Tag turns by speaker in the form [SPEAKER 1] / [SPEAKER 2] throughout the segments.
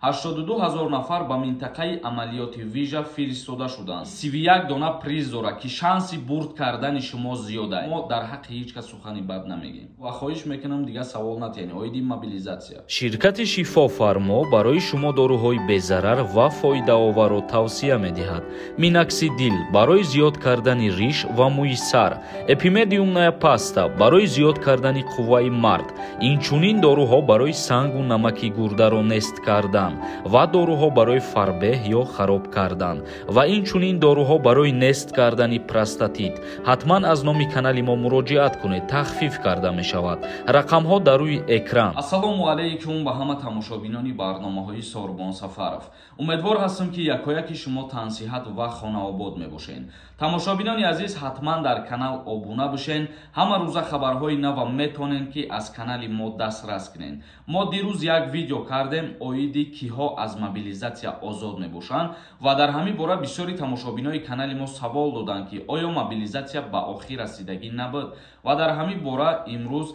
[SPEAKER 1] 82 ҳазор нафар ба минтақаи амалиёти вижа фиристода шуданд. 31 дона приз дорад, ки шанси бурд кардани шумо зиёда. Мо дар ҳаққи ҳеҷ кас сухани бад намегем ва хоҳиш мекунам, дигар савол натиҳед оиди мобилизатсия.
[SPEAKER 2] Ширкати Шифофармо барои шумо доруҳои безарар ва фоидаоварро тавсия медиҳад. Миноксидил барои зиёд кардани риш ва мӯи сар, эпимедиумная паста барои зиёд кардани қувваи мард, инчунин доруҳо барои сангу намаки гурдаро нест кардан ва доруҳо барои фарбеҳ ё хароб кардан ва инчунин доруҳо барои нест кардани простатит. Ҳатман аз номи канали мо муроҷиат кунед, тахфиф карда мешавад. Рақамҳо дар рӯи экран.
[SPEAKER 1] Ассалому алайкум ба ҳама тамошобинони барномаҳои Сорбон Сафаров. Умедвор ҳастам, ки якояки шумо тансиҳат ва хонаобод мебошед. Тамошобинони азиз, ҳатман дар канал обуна бошен. Ҳама рӯза хабарҳои нава метонен, ки аз канали мо дастрас кунен. Мо дирӯз як видео кардем оиди киҳо аз мобилизатсия озод мебошанд ва дар ҳамин бора бисёри тамошобинои канали мо савол доданд, ки оё мобилизатсия ба охир расидагӣ набуд, ва дар ҳамин бора имрӯз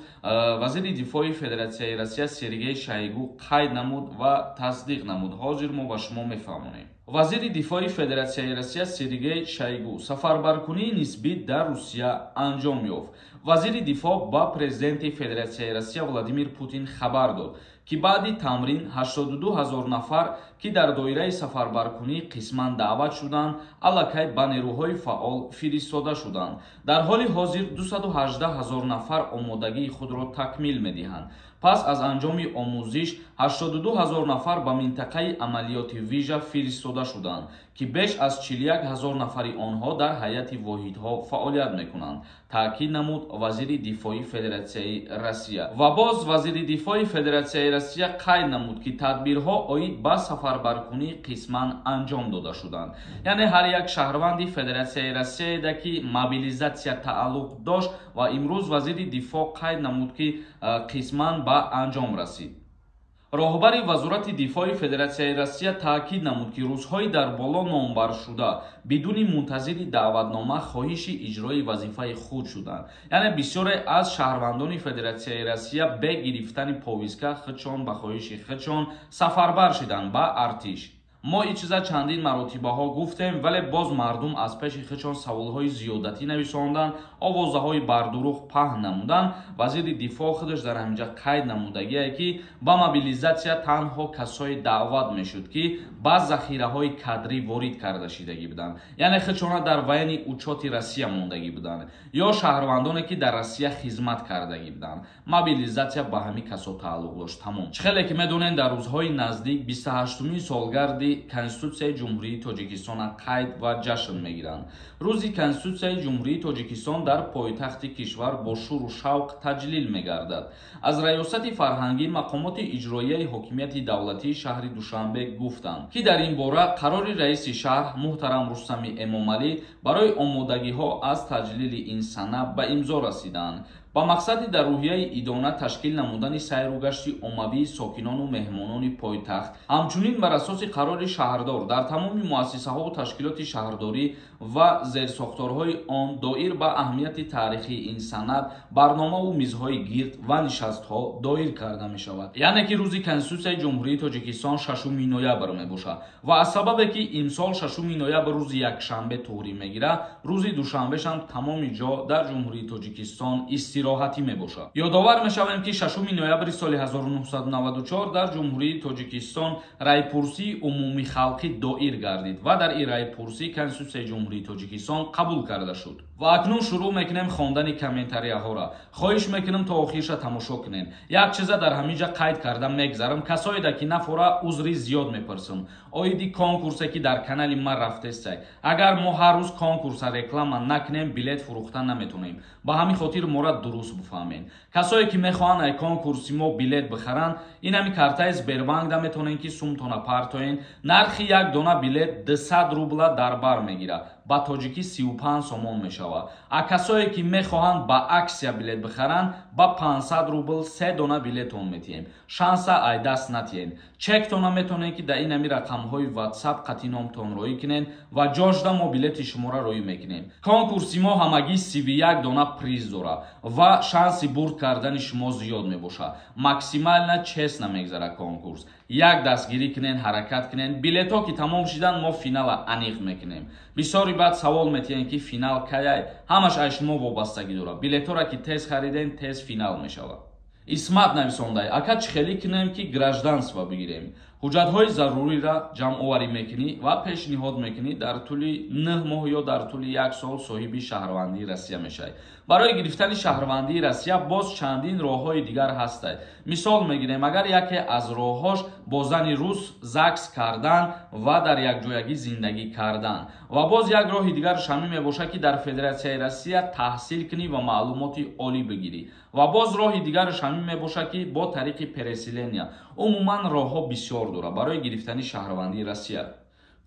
[SPEAKER 1] вазири дифои Федератсияи Россия Сергей Шойгу қайд намуд ва тасдиқ намуд. Ҳозир мо ба шумо мефаҳмонем. Вазири дифои Федератсияи Россия Сергей Шойгу: сафарбаркунии нисбӣ дар Русия анҷом ёфт. Вазири дифоъ ба президенти Федератсияи Россия Владимир Путин хабар дод, ки баъди тамрин 82 ҳазор нафар, ки дар доираи сафарбаркунӣ қисман даъват шуданд, аллакай ба нерӯҳои фаъол фиристода шуданд. Дар ҳоли ҳозир 218 ҳазор нафар омодагии худро такмил медиҳанд. Пас аз анҷоми омӯзиш 82 ҳазор нафар ба минтақаи амалиёти вижа фиристода шуданд, ки беш аз 41 ҳазор нафари онҳо дар ҳайати воҳидҳо фаъолият мекунанд, таъкид намуд вазири дифои Федератсияи Россия. Ва боз вазири дифои Федератсияи Россия қайд намуд, ки тадбирҳо оид ба сафарбаркунӣ қисман анҷом дода шуданд. Яъне ҳар як шаҳрванди Федератсияи Россияеда, ки мобилизатсия тааллуқ дошт, ва имрӯз вазири дифоъ қайд намуд, ки қисман ба анҷом расид. Роҳбари Вазорати дифои Федератсияи Россия таъкид намуд, ки рӯзҳои дар боло номбаршуда бидуни мунтазири даъватнома хоҳиши иҷрои вазифаи худ шуданд. Яъне бисёре аз шаҳрвандони Федератсияи Россия бе гирифтани повестка худшон ба хоҳиши худшон сафарбар шиданд ба артиш. Мо ин чиза чандин маротибаҳо гуфтем, вале боз мардум аз пеши худшон саволҳои зиёдатӣ нависонданд, овозаҳои бардурӯғ паҳн намуданд. Вазири дифоъ худаш дар ҳаминҷа қайд намудагие, ки ба мобилизатсия танҳо касое даъват мешуд, ки ба захираҳои кадрӣ ворид карда шидагӣ буданд, яъне худшона дар военный учёти Россия мондагӣ буданд ё шаҳрвандоне, ки дар Россия хизмат кардагӣ буданд. Мобилизатсия ба ҳамин касо тааллуқ дошт, тамом. Чӣ хеле ки медонем, дар рӯзҳои наздик 28-умин солгарди Конститутсияи Ҷумҳурии Тоҷикистона қайд ва ҷашн мегиранд. Рӯзи Конститутсияи Ҷумҳурии Тоҷикистон дар пойтахти кишвар бо шуру шавқ таҷлил мегардад. Аз Раёсати фарҳангӣ мақомоти иҷроияи ҳокимияти давлатии шаҳри Душанбе гуфтанд, ки дар ин бора қарори раиси шаҳр муҳтарам Рустами Эмомалӣ барои омодагиҳо аз таҷлили ин сана ба имзо расиданд. Ба мақсади дар рӯҳияи идона ташкил намудани сайру гашти оммавии сокинону меҳмонони пойтахт, ҳамчунин бар асоси қарори шаҳрдор дар тамоми муассисаҳову ташкилоти шаҳрдорӣ ва зерсохторҳои он доир ба аҳамияти таърихии ин санад барномаву мизҳои гирд ва нишастҳо доир карда мешавад. Яъне ки рӯзи Конститутсияи Ҷумҳурии Тоҷикистон 6 ноябр мебошад ва аз сабабе ки имсол 6 ноябр рӯзи якшанбе туғрӣ мегирад, рӯзи душанбешам тамоми ҷо дар Ҷумҳурии Тоҷикистон истироҳатӣ мебошад. Ёдовар мешавем, ки 6 ноябри соли 1994 дар Ҷумҳурии Тоҷикистон райпурсии умумихалқӣ доир гардид ва дар ин райпурсӣ Конститутсияи Ҷумҳурии Тоҷикистон қабул карда шуд. Ва акнун шурӯъ мекунем хондани комментарияҳоро. Хоҳиш мекунем, то охирша тамошо кунем. Як чиза дар ҳамин ҷа қайд карда мегзарам: касоеда ки нафора, узри зиёд мепурсам оиди конкурсе, ки дар канали ман рафтестай. Агар мо ҳар рӯз конкурса реклама накунем, билет фурӯхта наметонем. Ба ҳамин хотир мора дуруст бифаҳмед. Касое ки мехоҳанд ай конкурси мо билет бихаранд, ин ҳами картаи Сбербанкда метавонед, ки сумтона партоен. Нархи як дона билет 200 рубла дар бар мегирад. Ба тоҷикӣ 35 сомон мешавад. А касое ки мехоҳанд ба акция билет бихаранд, ба 500 рубл 3 дона билетон метиҳем. Шанса ай даст натиҳем. Чектона метонед, ки дар ин ҳами рақамҳои WhatsApp қатъи номтон роӣ кунед ва ҷошда мо билети шуморо роӣ мекунем. Конкурси мо ҳамагӣ 31 дона приз дорад ва шанси бурд кардани шумо зиёд мебошад. Максимально честно мегзарад конкурс. Як дастгирӣ кунен, ҳаракат кунен. Билетҳо ки тамом шидан, мо финала аниқ мекунем. Бисёри баъд савол метиҳем, ки финал каяй? Ҳамаш аз шумо вобастагӣ дорад. Билетҳоро ки тез харидем, тез финал мешавад. Исмат нависондай: ака, чӣ хеле кунем, ки гражданство бигирем? Ҳуҷҷатҳои заруриро ҷамъоварӣ мекунӣ ва пешниҳод мекунӣ. Дар тӯли 9 моҳ ё дар тӯли як сол соҳиби шаҳрвандии Россия мешавӣ. Барои гирифтани шаҳрвандии Россия боз чандин роҳҳои дигар ҳастанд. Мисол мегирем, агар яке аз роҳҳош бо зани рус ЗАГС кардан ва дар якҷоягӣ зиндагӣ кардан. Ва боз як роҳи дигарш ҳамин мебошад, ки дар Федератсияи Россия таҳсил кунӣ ва маълумоти олӣ бигирӣ. Ва боз роҳи дигараш ҳамин мебошад, ки бо тариқи переселения. Умуман, роҳҳо бисёр дорад барои гирифтани шаҳрвандии Россия.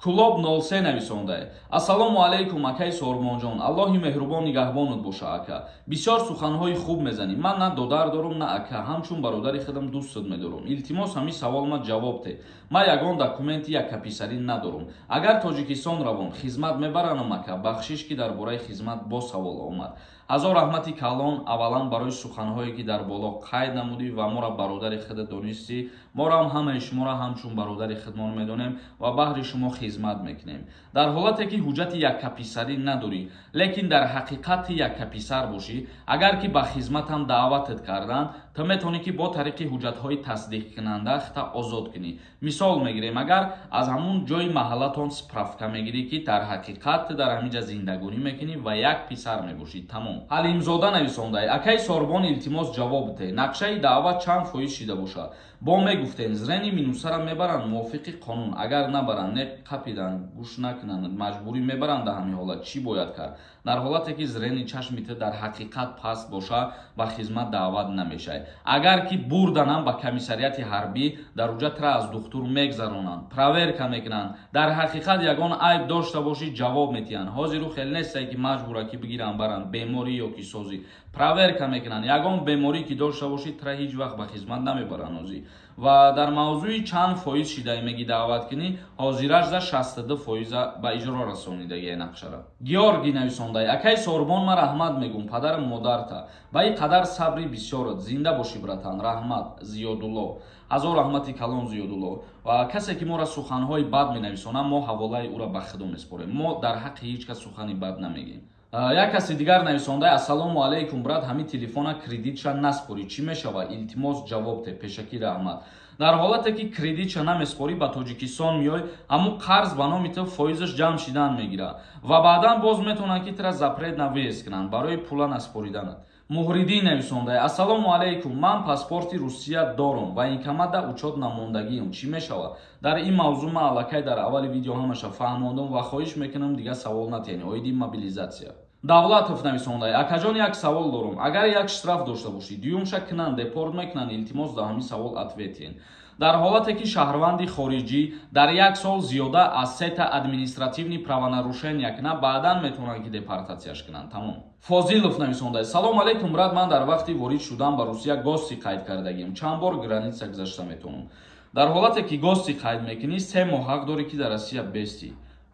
[SPEAKER 1] Клуб 03 нависондае: ассалому алайкум, акаи Сорбонҷон, Аллоҳи меҳрубон нигаҳбонат боша. Ака, бисёр суханҳои хуб мезанӣ. Ман на додар дорум, на ака, ҳамчун бародари худам дӯстат медорум. Илтимос, ҳамин саволма ҷавоб те. Ман ягон документи яккаписарӣ надорум. Агар Тоҷикистон равом, хизмат мебаранам? Ака, бахшиш, ки дар бораи хизмат боз савол омад. Ҳазор раҳмати калон, аввалан барои суханҳое, ки дар боло қайд намудӣ ва моро бародари худа донистӣ. Моро ҳам, ҳамаи шуморо ҳамчун бародари худмон медонем ва баҳри шумо хизмат мекунем. Дар ҳолате ки ҳуҷҷати яккаписарӣ надорӣ, лекин дар ҳақиқати яккаписар бошӣ, агар ки ба хизматам даъватат карданд, ту метавонӣ, ки бо тариқи ҳуҷҷатҳои тасдиқкунанда хита озод кунӣ. Мисол мегирем, агар аз ҳамун ҷои маҳаллатон справка мегирӣ, ки дар ҳақиқат ту дар ҳамин ҷа зиндагонӣ мекунӣ ва як писар мебошӣ, тамом. Ҳалимзода нависондай: акаи Сорбон, илтимос, ҷавоб те. Нақшаи даъват чанд фоиз шида бошад? Бо мегуфтем, зрение минусара мебаранд мувофиқи қонун. Агар набаранд, не қапидан, гӯш накунанд, маҷбурӣ мебаранд, дар ҳамин ҳолат чӣ бояд кард? Дар ҳолате ки зрение чашми ту дар ҳақиқат паст боша, ба хизмат даъват намешавӣ. Агар ки бурданам ба комиссариати ҳарбӣ, дар уҷа тра аз духтур мегзаронанд, проверка мекунанд. Дар ҳақиқат ягон айб дошта бошӣ, ҷавоб метиҳанд. Ҳозиру хел нестае, ки маҷбура ки бигиранд баранд, беморӣ ё ки созӣ. Проверка мекунанд. Ягон беморӣ ки дошта бошӣ, тра ҳеҷ вақт ба хизмат намебаранд ҳозир. Ва дар мавзӯи чанд фоиз шидаи меги даъват кунӣ, ҳозираш за 62 фоиза ба иҷро расонидагии нақшара. Георгий нависондай: акаи Сорбон, ман раҳмат мегӯм падарам модарта ба ин қадар сабри бисёрат. Зинда бошӣ, братан, раҳмат. Зиёдулло. Ҳазор раҳмати калон, Зиёдулло. Ва касе ки моро суханҳои бад менависонад, мо ҳаволаи ӯро ба худо месупорем. Мо дар ҳаққи ҳеҷ кас сухани бад намегӯем. Як каси дигар нависондай: ассалому алайкум, брат, ҳамин телефона кредитша наспорӣ, чӣ мешавад? Илтимос, ҷавоб те, пешакӣ раҳмат. Дар ҳолате ки кредитша намеспорӣ, ба Тоҷикистон меёй, ҳамун қарз ба номи ту фоизаш ҷамъ шидан мегирад ва баъдан боз метавонанд, ки тура запрет на въезд кунанд барои пула наспориданат. Муҳриддин нависондай: ассалому алайкум, ман паспорти Русия дорум, военкоматда учёт намондагиам, чӣ мешавад? Дар ин мавзӯъ ман аллакай дар аввали видео ҳамаша фаҳмондам ва хоҳиш мекунам, дигар савол натиҳед оиди мобилизатсия. Давлатов нависондай: акаҷон, як савол дорум. Агар як штраф дошта бошӣ, дуюмша кунанд, депорт мекунанд? Илтимос, дар ҳамин савол ответ тиҳед. Дар ҳолате ки шаҳрванди хориҷӣ дар як сол зиёда аз сета административный правонарушения кунад, баъдан метавонанд, ки депортатсияш кунанд, тамом. Фозилов нависондай: салом алейкум, брат, ман дар вақти ворид шудан ба Русия гости қайд кардагим, чанд бор граница гузашта метавонам? Дар ҳолате ки гости қайд мекунӣ, 3 моҳ ҳақ дорӣ, ки дар Россия бестӣ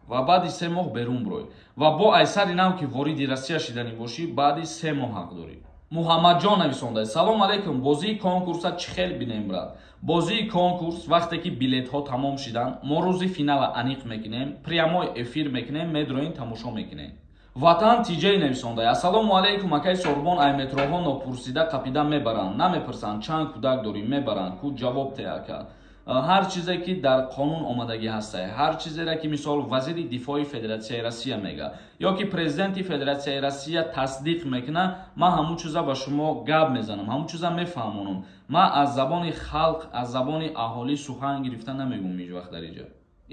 [SPEAKER 1] ва баъди 3 моҳ берун бирой. Ва бо айсари нав ки вориди Россия шиданӣ бошӣ, баъди 3 моҳ ҳақ дорӣ. Муҳаммадҷон нависондай: салом алейкум, бозии конкурса чӣ хел бинем, брат? Бозии конкурс, вақте ки билетҳо тамом шиданд, мо рӯзи финала аниқ мекунем, прямой эфир мекунем, медроем, тамошо мекунем. Ватан Тиҷей нависондай: ассалому алайкум, акаи Сорбон, ай метроҳо нопурсида қапида мебаранд, намепурсанд чанд кӯдак дорӣ, мебаранд ку? Ҷавоб те, ака. Ҳар чизе ки дар қонун омадагӣ ҳастае, ҳар чизере ки, мисол, вазири дифои Федератсияи Россия мега ё ки президенти Федератсияи Россия тасдиқ мекунад, ман ҳамун чиза ба шумо гап мезанам, ҳамун чиза мефаҳмонам. Ман аз забони халқ, аз забони аҳолӣ сухан гирифта намегӯм ҳеҷ вақт дар иҷа.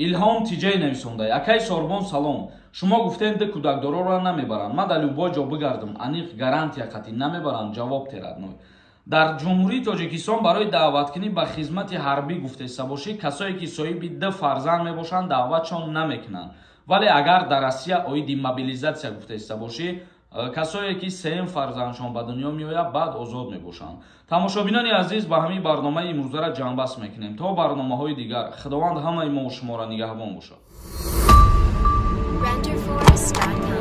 [SPEAKER 1] Илҳом Тиҷай нависондай: акаи Сорбон, салом, шумо гуфтем, ду кӯдакдороро намебаранд. Ман дар любой ҷо бигардам, аниқ гарантия қатъӣ намебаранд? Ҷавоб те, родной. Дар Ҷумҳурии Тоҷикистон барои даъваткунӣ ба хизмати ҳарбӣ гуфтеста бошӣ, касое ки соҳиби ду фарзанд мебошанд, даъватшон намекунанд. Вале агар дар Россия оиди мобилизатсия гуфтаиста бошӣ, касое ки сеюм фарзандшон ба дунё меояд, баъд озод мебошанд. Тамошобинони азиз, ба ҳамин барномаи имрӯзара ҷамъбаст мекунем. То барномаҳои дигар Худованд ҳамаи мо шуморо нигаҳбон бошад.
[SPEAKER 3] Renderforest.com.